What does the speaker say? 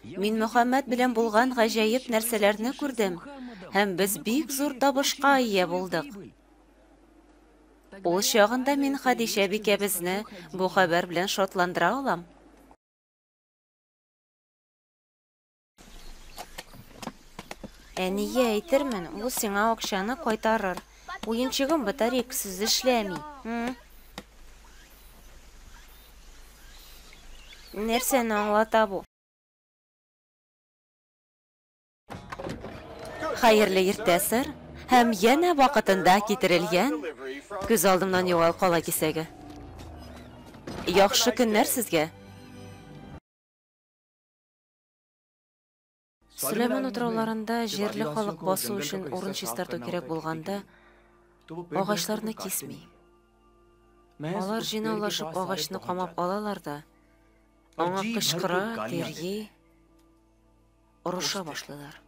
Мин Мөхәммәд белән булган гаҗәеп нәрсәләрне күрдем, һәм без бик зур табышка ия булдык. Ул чагында мин Хәдичә бикәбезне бу хәбәр белән шатландыра алам. Әнигә әйтермен, ул сиңа акчаны кайтарыр. Уенчыгым батарейкасыз эшләми. Нәрсәне аңлата бу? Хәерле иртә, сэр. Һәм янә вакытында китерелгән күз алдымнан югал кала кисәге. Яхшы көннәр сезгә. Сөләйман утрауларында җирле халык басу өчен урын чистарту кирәк булганда, агачларны кисми. Алар җыйнаулашып агачны камап алалар да, аңа кычкыра, тирги, орыша башлыйлар.